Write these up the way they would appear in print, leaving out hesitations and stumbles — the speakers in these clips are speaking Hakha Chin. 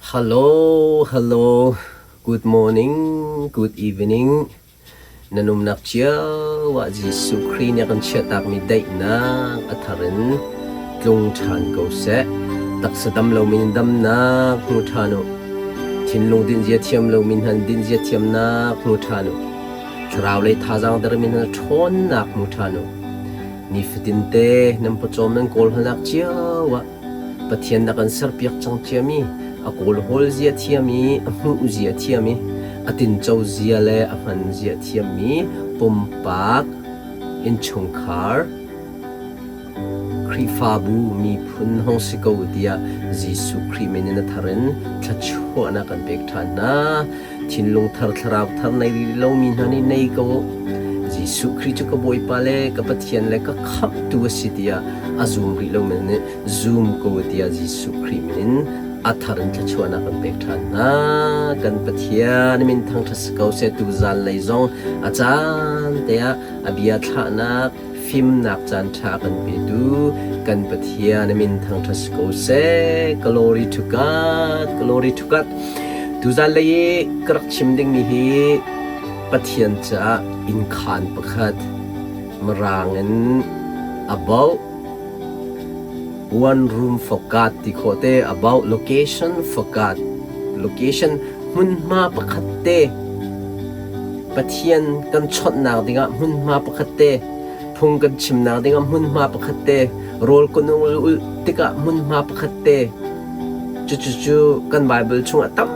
Hello, hello. Good morning, good evening. Na numnak cio ah Jesuh Khrih nih a kan chiahtakmi daihnak a thar in tlung ṭhan ko seh. Taksa dam lomi in damnak hmu ṭhan u. Thinlung dinzia thiam lomi hna in dinzia thiamnak hmu ṭhan u. Thlarau lei thazaang dermi hna ṭhawnnak hmu ṭhan u. Nifatinte nan pawcawm nan kawlhawlnak cio ah Pathian na kan serpiak cang ciami, a kawlhawl zia thiam i a hmuh zia thiam i a tinco zia le a hman zia thiammi pumpak, innchungkhar, Khrihfabu miphun hong si ko tiah Jesuh Khrih min in a thar in thluachuahnak kan pek ṭhan hna. Thinlung thar thlarau thar nei rih lomi hna nih nei ko u. Jesuh Khrih cu ka Bawipa le ka Pathian le ka Khamhtu a si tiah a zum rih lomi nih zum ko u tiah Jesuh Khrih min in a thar in thluachuahnak kan pek ṭhan hna. Kan Pathian min thangṭhat si ko seh tuzan lei zong a caan te ah a bia thlahnak fimnak caan ṭha kan petu kan Pathian min thangṭhat si ko seh. Glory to God, glory to God. Tuzan lei i ka rak chim dingmi hi Pathian caah innkhaan pakhat Mirang in about one room for God ti khawh te about location for God location hmunhma pakhat te Pathian kan chawnhnak dingah hmunhma pakhat te phung kan chimnak dingah hmunhma pakhat te rawl kan ulh tikah hmunhma pakhat te cucu kan Bible chungah tam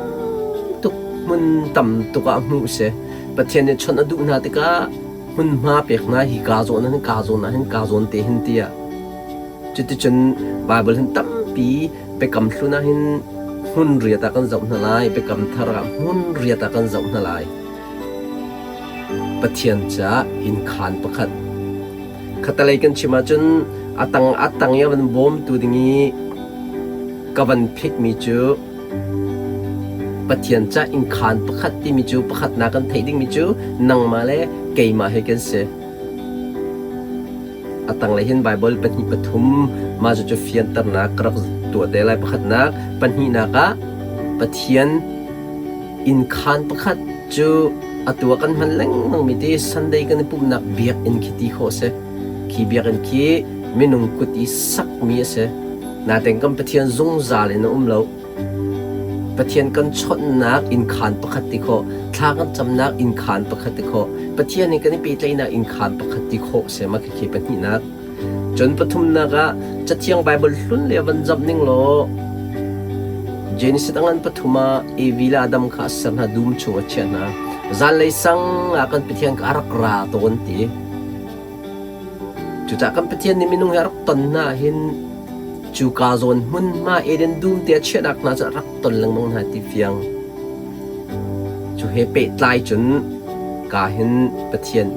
tuk hmun tam tuk ah hmuh si Pathian nih chawnh a duh hna tikah hmunhma pek hna hi ka zawn ah hin ka zawn ah hin ka zawn te hin tiah cuticun Bible hin tampi biakam hlun ah hin hmun riat ah kan zoh hna lai biakam thar ah hmun riat ah kan zoh hna lai Pathian caah innkhaan pakhat khatalei kan chim ahcun a tang a tang i a van bawmtu ding i ka van phitmi cu Pathian caah innkhaan pakhat timi cu pakhatnak kan theih dingmi cu nangmah le keimah he kan si. A tanglei hin Baibal pahnih pathum mah cucu fianternak ka rak tuah te lai. Pakhatnak, pahnihnak ah Pathian innkhaan pakhat cu atu ah kan hman lengmangmi ti Sunday kan i pumhnak biakinn khi ti khawh a si. Khi biakinn khi minung kut i sakmi a si. Nain kan Pathian zungzal in a um lo. Pathian kan chawnhnak innkhaan pakhat ti khawh, thla kan camnak innkhaan pakhat ti khawh, Pathian in kan i pehtlaihnak innkhaan pakhat ti khawh a si. Mah khikhi pahnihnak. Cun pathumnak ah Cathiang Baibal hlun le van zamh ning law Genesis a ngan pathum ah Evi le Adam kha a ser hna dum chung a chiah hna. Zanlei sang ah kan Pathian kha a rak ra tawn ti. Cucaah kan Pathian nih minung hi a rak ton hna ahhin cuka zawn hmunhma Eden dum te a chiahnak hna cu a rak ton lengmang hna ti fiang. Cu he pehtlai cun ka hin Pathian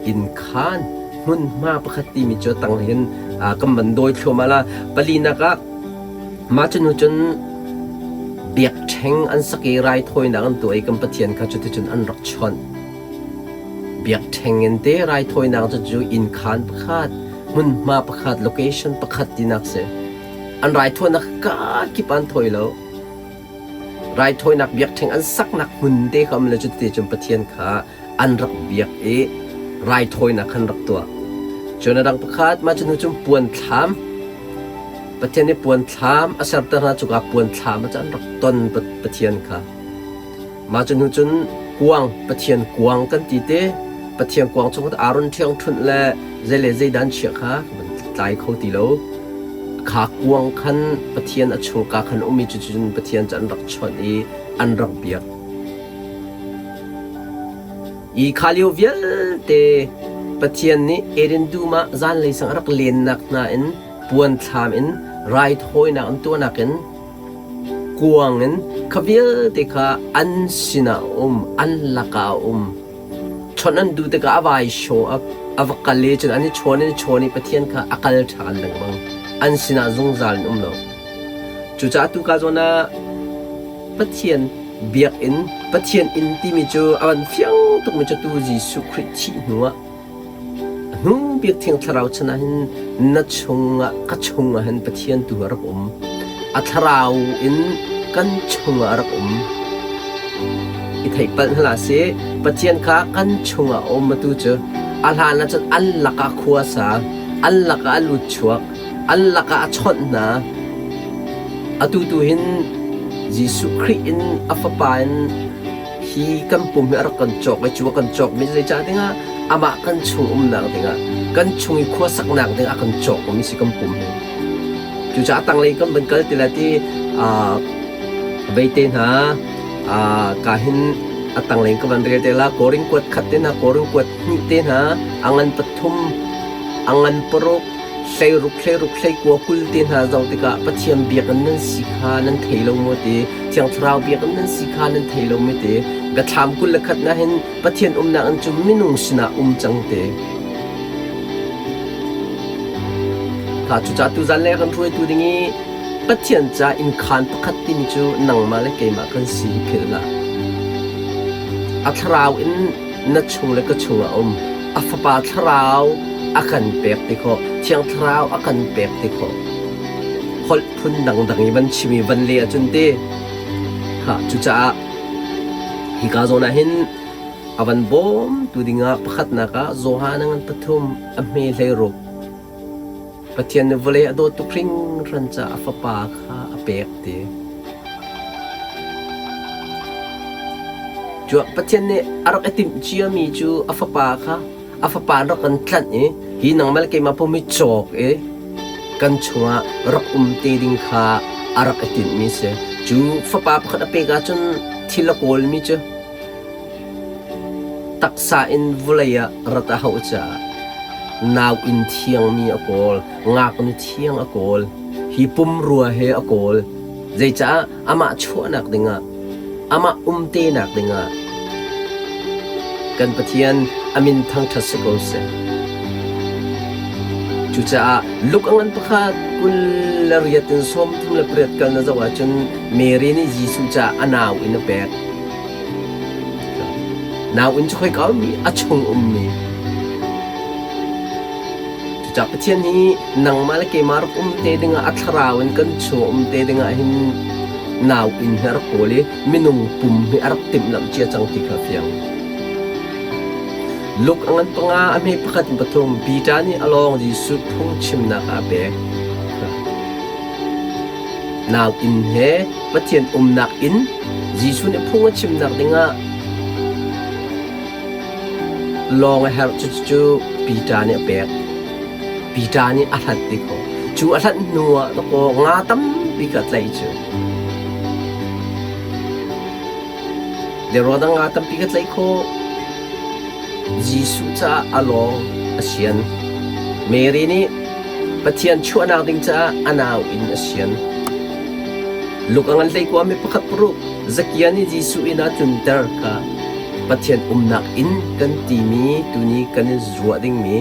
inn khaan hmunhma pakhat timi cu tang hin kan van dawi thluahmah la. Palinak ah mah cu hnu cun biakṭheng an sak i raithawinak an tuah i kan Pathian kha cuticun an rak chawnh. Biakṭheng in te raithawinak cu innkhaan pakhat, hmunhma pakhat, location pakhat tinak si. An raithawinak ka kip an thawi lo. Raithawinak biakṭheng an saknak hmun te kha um le cuti cun Pathian kha an rak biak i raithawinak khan rak tuah. Cun a dang pakhat, mah cu hnu cun puan thlam, Pathian nih puan thlam a serter hna cuka puan thlam ah cun an rak ton Pathian kha. Mah cu hnu cun kuang, Pathian kuang kan ti te, Pathian kuang chung Aaron ṭhiangṭhunh le zei le zei dan chiah kha kan tlai kho ti lo. Kha kuang khan Pathian a chungka khan um i cucun Pathian cu an rak chawnh i an rak biak. I kha lio vialte Pathian nih Eden dum ah zanlei sang a rak lennak hna in puan thlam in raithawinak an tuahnak in Kuang in kha vialte kha an sinah a um, an lakah a um. Chawnh an duh tikah a vai show up, a va kal i cun an i chawn in chawn i Pathian kha a kal ṭhan lengmang. An sinah zungzal in um lo. Cucaah tuka zawn ah Pathian biakinn, Pathian inn timi cu a van fiang tukmi cu tu Jesuh Khrih thih hnuah A hnu bik Thiang Thlarau chan ah hin na chungah ka chungah hin Pathian tu a rak um. A thlarau in kan chungah a rak um. I theihpalh hna sih, Pathian kha kan chungah a um atu cu a hlan ahcun an lakah khua a sa, an lakah a lut chuak, an lakah a chawnh hna. Atu tu hin Jesuh Khrih in a Fapa in hi kan pum hi a rak kan cawk i cu a kan cawkmi zeicah dingah amah kan chung umnak dingah kan chung i khuasaknak dingah a kan cawkmi si kan pum hi. Cucaah tanglei kan van kal ti le ti veite hna ka hin a tanglei ka van rel te la Korin kuat khat te hna Korin kuat hnih te hna a ngan pathum a ngan paruk hleiruk hleiruk hleikua 20 te hna zoh tikah Pathian biakinn nan si kha nan thei lo maw ti Thiang Thlarau biakinn nan si kha nan thei lo maw ti Biathlam 21 na hin Pathian umnak in cu minung sinah um cang te Kha cucaah tuzan le kan hruaitu ding i Pathian ca innkhaan pakhat timi cu nangmah le keimah kan si hi philh hlah. A thlarau in na chung le ka chungah a um. A fapa thlarau a kan pek ti khawh. Thiang thlarau a kan pek ti khawh. Holh phun dangdang i van chim i van le ahcun ti. Ha, cucaah hika zawn ah hin a van bawmtu dingah pakhatnak ah Johan a ngan pathum a hme 16. Pathian nih vawlei a dawt tuk hringhran caah a Fapa kha a pek ti. Cu Pathian nih a rak i timh ciami cu a Fapa kha a Fapa an rak kan tlanh i hi nangmah le keimah pum hi cawk i kan chungah rak um te ding kha a rak i tinhmi si. Cu Fapa pakhat a pek ahcun thil a kawlmi cu Taksa in vawlei ah rat a hauh caah nauinn thiangmi a kawl, ngaknu thiang a kawl, hi pumrua he a kawl. Zeicah amah chuahnak dingah, amah umtenak dingah kan Pathian a min thangṭhat si ko seh. Cucaah Luke a ngan pakhat 28 in 38 kal na zoh ahcun Mary nih Jesuh caah a nau in a pek. Nauinn cu khoika ummi a chung ummi. Cucaah Pathian hi nangmah le keimah rak um te dingah a thlarau in kan chung um te dingah hin nauinn hi a rak kawl i minung pum hi a rak timhlamh cia cang ti kha fiang. Luke a ngan panga a hme pakhat in pathum Peter nih a lawng Jesuh phungchimnak ah a pek. Nauinn he Pathian umnak inn Jesuh nih phung a chimnak dingah lawng a herh cucu Peter nih a pek. Peter nih a hlanh ti ko. Cu a hlanh hnu ah dakaw nga tampi ka tlaih cu. Deraw dang nga tampi ka tlaih khawh. Jesuh caah a lawng a sian. Mary nih Pathian chuahnak ding caah a nau in a sian. Luke a ngan hleikua mi pakhat paruk Zakia nih Jesuh inn ah tlunter kha Pathian umnak inn kan timi tuni kan i ruah dingmi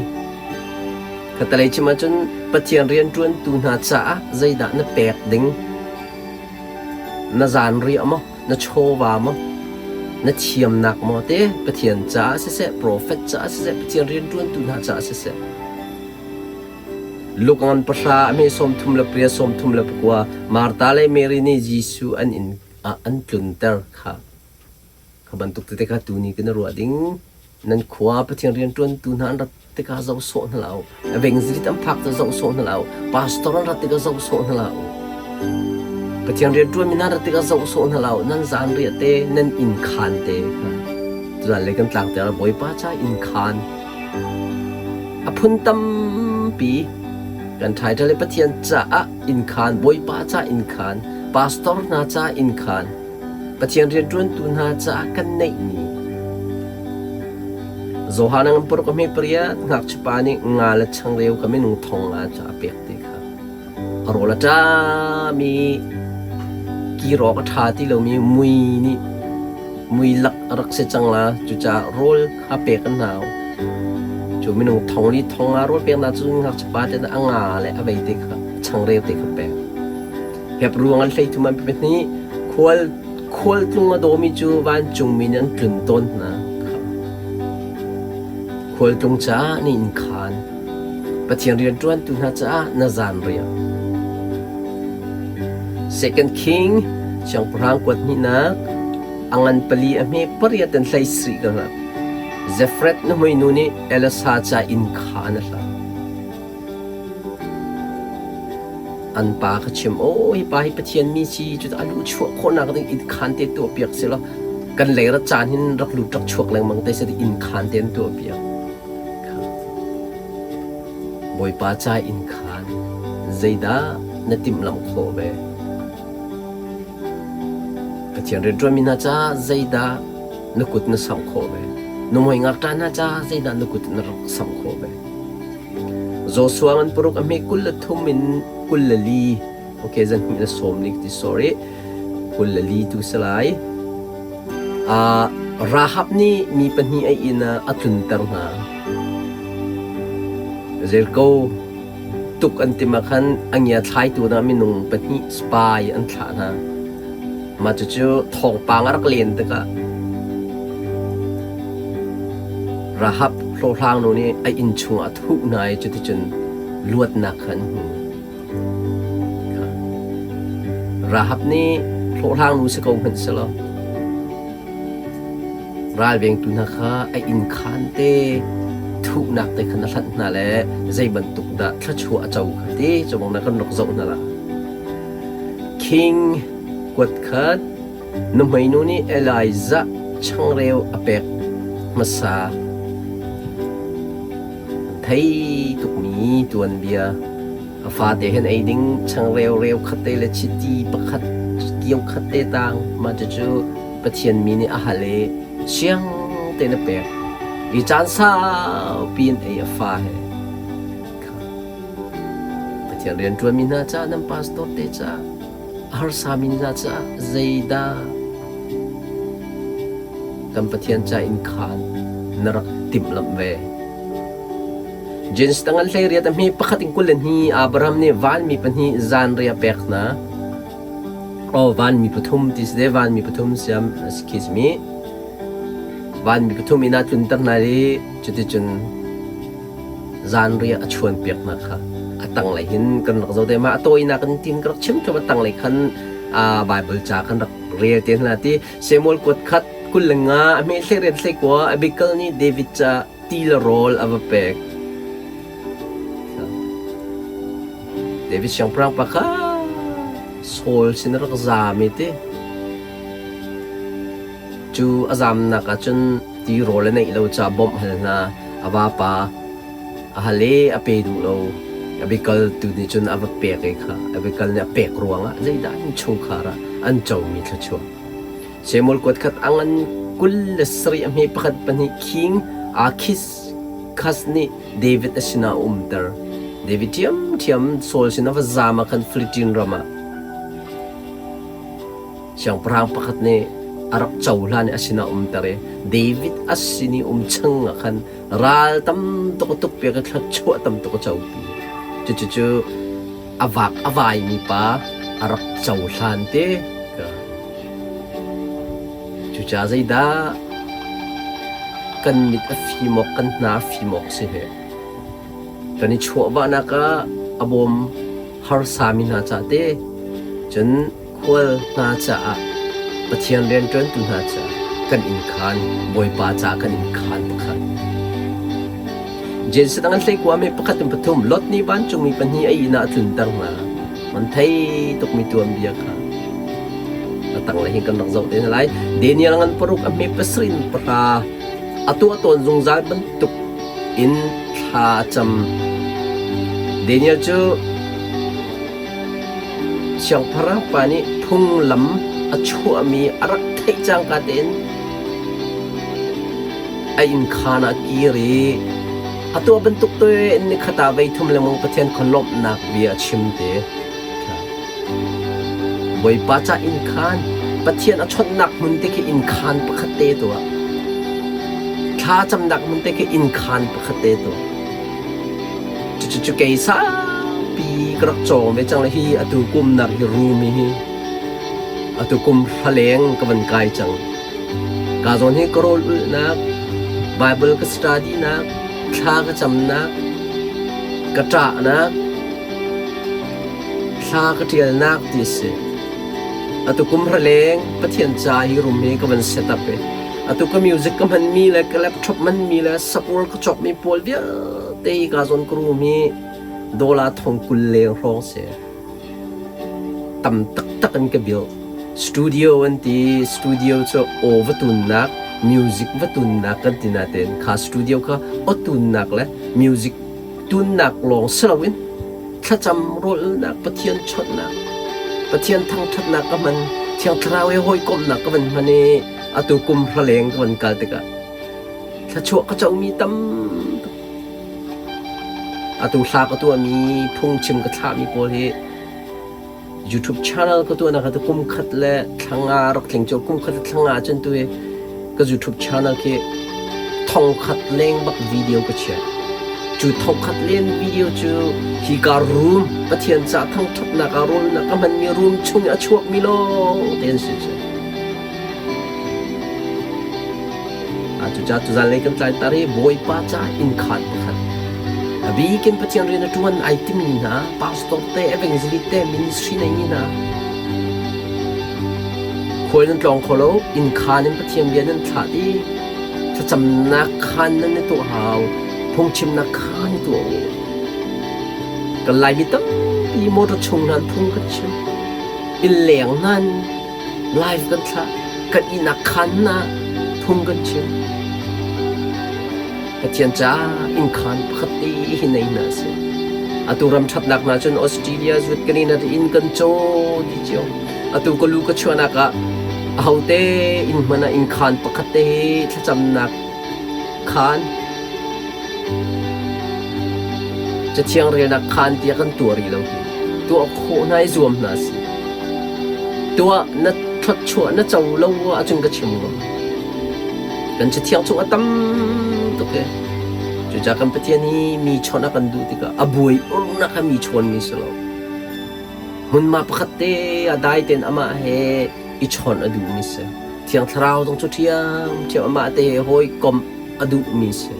khatalei chim ahcun Pathian rianṭuantu hna caah zeidah na pek ding na zanriah maw na chawva maw na thiamnak maw te Pathian caah siseh profet caah siseh Pathian rianṭuantu hna caah siseh Luke ngan pahra a hme 38 39 Martha le Mary nih Jesuh an inn ah an tlunter kha kha bantuk tete kha tuni kan ruah ding nan khua Pathian rianṭuantu hna an rat tikah zoh sawh hna lo evangelist an phak zoh sawh hna lo pastor an rat tikah zoh sawh hna lo Pathian rianṭuan mi hna rat tikah zoh sawh hna lo nan zan riah te nan inn khaan te tuzan le kan tlang te Bawipa ca inn khaan A phun tampi kan title i Pathian caah innkhaan, Bawipa caah innkhaan, pastor hna caah innkhaan, Pathian rianṭuantu hna caah kan neihmi. Johan a paruk a hme pariat ngakchiapa nih nga le changreu kha minung thong nga cu a pek ti kha. A rawl a ṭami kirawk a ṭha ti lomi mui nih mui lak a rak si cang la cucaah rawl kha pek an hau. Cu minung thong li thong nga rawl peknak cu ngakchiapa te a nga le a vei te kha changreu te kha pek. Hebru an hlei thum an pahnih khual khualtlung a dawmi cu vancungmi nih an tlun tawn hna. Khualtlung caah ni in khaan. Pathian rianṭuantu hna caah na zanriah. Second King. Siangpahrang kuat hnihnak a ngan pali a hme pariat in hlei sarih ka hngak. Zefret nuhmei nu nih Elasa ca inn kha an a hlan. An pa kha chim, "Aw, hi pa hi Pathian mi si, cu a luh chuah khawhnak ding inn khaan te tuahpiak si law kan lei rat caan hin rak lut rak chuak lengmang te seh inn khaan te an tuahpiak." Bawipa ca inn khaan zeidah na timhlamh khawh ve? Pathian rianṭuanmi hna caah zeidah na kut na samh khawh ve? Nuhmei ngakṭah hna caah zeidah na kut na rak samh khawh ve? Joshua ngan paruk a hme 23 in 24 okay zan hnih le sawm ni ti sorry 24 tu si lai. Rahab nih mi pahnih a inn ah a tlunter hna. Jericho tuk an tim ah khan a ngia thlaitu hna minung pahnih spy an thlah hna. Mah cucu thawngpang a rak len tikah Rahab hlawhhlangnu nih a inn chungah a thuh hna i cuticun luatnak kha an hmu. Rahab nih hlawhhlangnu si ko hmanh selaw ralvengtu hna kha a inn khaan te thuhnak te khan a hlanh hna le zei bantuk dah thluachuah a co kha ti cu bang na kan rak zoh hna la. King kuat khat nuhmeinu nih Elijah changreu a pek hmasa. Thei tukmi tuanbia. A fate hen ei ding changreu reu khat te le chiti pakhat kio khat te tang mah cucu Pathian mi nih a hal i siang tein a pek. I caan saupi in ei a fa he. Pathian rianṭuanmi hna caah nan pastor te caah a harsami hna caah zeidah kan Pathian ca in khaan na rak timhlamh ve? Genesis tangan 18 a hme pakhat in 20 le hnih Abraham nih vanmi pahnih zanriah a pek hna. Oh, vanmi pathum ti si de vanmi pathum siam khi simi vanmi pathum inn ah tlunter hna i cuticun zanriah a chuanpiak hna kha a tanglei hin kan rak zoh te ma a tawinak in tin ka rak chim ṭheo a tanglei khan Bible ca kan rak rel te hna ti Samuel kuat khat 25 a hme hlei rian hlei kua Abigail nih David ca ti le rawl a va pek. David siangpahrang pa kha Saul sin a rak zaam i ti. Cu a zamnak ah cun tirawl a neih lo caah bawmh hal hna. A vapa a hal i a pe duh lo. Abigail tu nih cun a va pek i kha Abigail nih a pek ruangah zeidah innchungkhar ah an comi thluachuah. Samuel kuat khat a ngan 27 a hme pakhat pahnih king Akhish Khas nih David a sinah a umter. David ṭhiamṭhiam Saul sin a va zaam ah khan Philistine ram ah Siangpahrang pakhat nih a rak cohlan i a sinah umter i David a sin i um chung ah khan ral tam tuk a tukpiak i thluachuah tam tuk a copi. Cucucu a vak a vaimi pa a rak cohlan te. Cucaah zeidah kan mit a fim awk, kan hna a fim awk si hi? Kan i chuahvahnak ah a bawm harsami hna ca te, cun khual hna caah Pathian rianṭuantu hna caah kan inn khaan Bawipa caah kan inn khaan pakhat. Genesis dang an hleikua mi pakhat in pathum Lot nih vancungmi pahnih a inn ah a tlunter hna. Man thei tukmi tuanbia kha a tanglei hin kan rak zoh te hna lai. Daniel ngan paruk a hme pasarih in pahra a tuah tawn zungzal bantuk in thla a cam. Daniel cu Siangpahrang pa nih phunglam a chuahmi a rak theih cangka tein a innkhaan ah a kir i a tuah bantuk tein nikhat ah voithum lengmang Pathian kha lawmhnak bia a chim te. Bawipa ca innkhaan, Pathian a chawnhnak hmun te khi innkhaan pakhat te tuah. Thla camnak hmun te khi innkhaan pakhat te tuah. Cucu kei saupi ka rak cawng ve cang le hi atu kum nak hi room hi atu kum hra leng ka van kai cang. Ka zawn hi ka rawl ulhnak, Bible ka study nak, thla ka camnak, ka ṭahnak, thla ka ṭialnak ti a si. Atu kum raleng Pathian ca hi room hi ka van set up i atu ka music ka hmanmi le ka laptop hmanmi le support ka cawkmi pawl vialte hi ka zawn ka room hi dollar thong 20 leng hrawng si. Tam taktak in ka build. Studio an ti. Studio cu aw va tunnak, music va tunnak kan ti nain kha studio kha aw tunnak le music tunnak lawng si loin thlacam rawlnak, Pathian chawnhnak, Pathian thangṭhatnak ka hman, Thiang Thlarau he hawikomhnak ka van hman i atu kum hra leng ka van kal tikah thluachuah ka comi tam tuk. Atu hla ka tuahmi, phungchim ka thlahmi pawl hi YouTube channel ka tuahnak ah kum khat le thla nga rak tling cu kum khat le thla nga cun tu hi ka YouTube channel khi thong khat leng bak video ka chiah. Cu thong khat len video cu hi ka room Pathian ca thangṭhatnak ah rawlnak ka hmanmi room chung i a chuakmi lawng te an si cu. Cucaah tuzanlei kan tlai tar i Bawipa ca innkhaan pakhat a bikin Pathian rian a ṭuan ai timi hna pastor te, evangelist te, ministry neimi hna khual nan tlawng kho lo, innkhaan in Pathian bia nan thlah i thlacamnak khaan nan i tuah hau, phungchimnak khaan i tuah u. Kan Laimi tampi motor chung hna phung kan chim, innleng hna in live kan thlah, kan ihnak khaan hna phung kan chim. Pathian caah innkhaan pakhat te hi nei hna sih. Atu ram ṭhatnak hna cun Australia zut kan in inn kan caw dih cio. Atu ka lu ka chuahnak ah ahote inn hmanh ah innkhaan pakhat te hi thlacamnak khaan Cathiang relnak khaan tiah kan tuah rih lo hi. Tuah khawh hna i zuam hna sih. Tuah na thluachuah na co lo ahcun ka chim ngam. Kan cathiang chung a tam tuk e. Cucaah kan Pathian hi mi chawnh a kan duh tikah a buai urnak kha mi chawnmi si lo. Hmunhma pakhat te ah dai tein amah he i chawnh a duhmi si. Thiang Thlarau zong cu ṭhiamṭhiam amah te he hawikomh a duhmi si.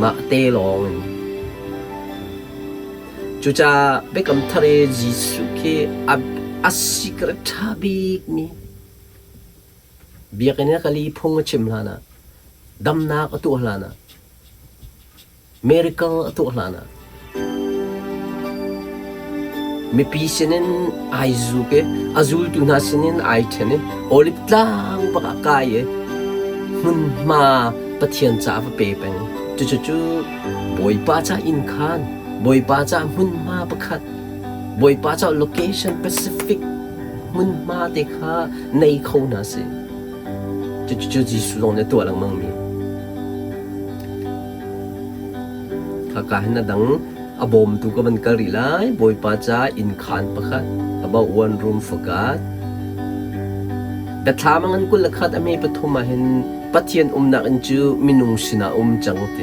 Mah te lawng in. Cucaah Biakam Thar i Jesuh khi a, a secret ṭha bikmi biakinn i a kal i phung a chim hlanah, damnak a tuah hlanah, miracle a tuah hlanah, mipi sinin ai zuk i a zultu hna sinin ai ṭhen i Olive tlang bak ah kai i hmunhma Pathian caah va pe peng. Cucu Bawipa ca inn khaan, Bawipa ca hmunhma pakhat, Bawipa ca location specific hmunhma te kha nei kho hna sih. Cucu Jesuh zong nih a tuah lengmangmi. Khaka hin a dang a bawmtu ka van kal rih lai. Bawipa ca innkhaan pakhat, about one room for God. Biathlam a ngan 21 a hme pathum ah hin Pathian umnak inn cu minung sinah um cang ti.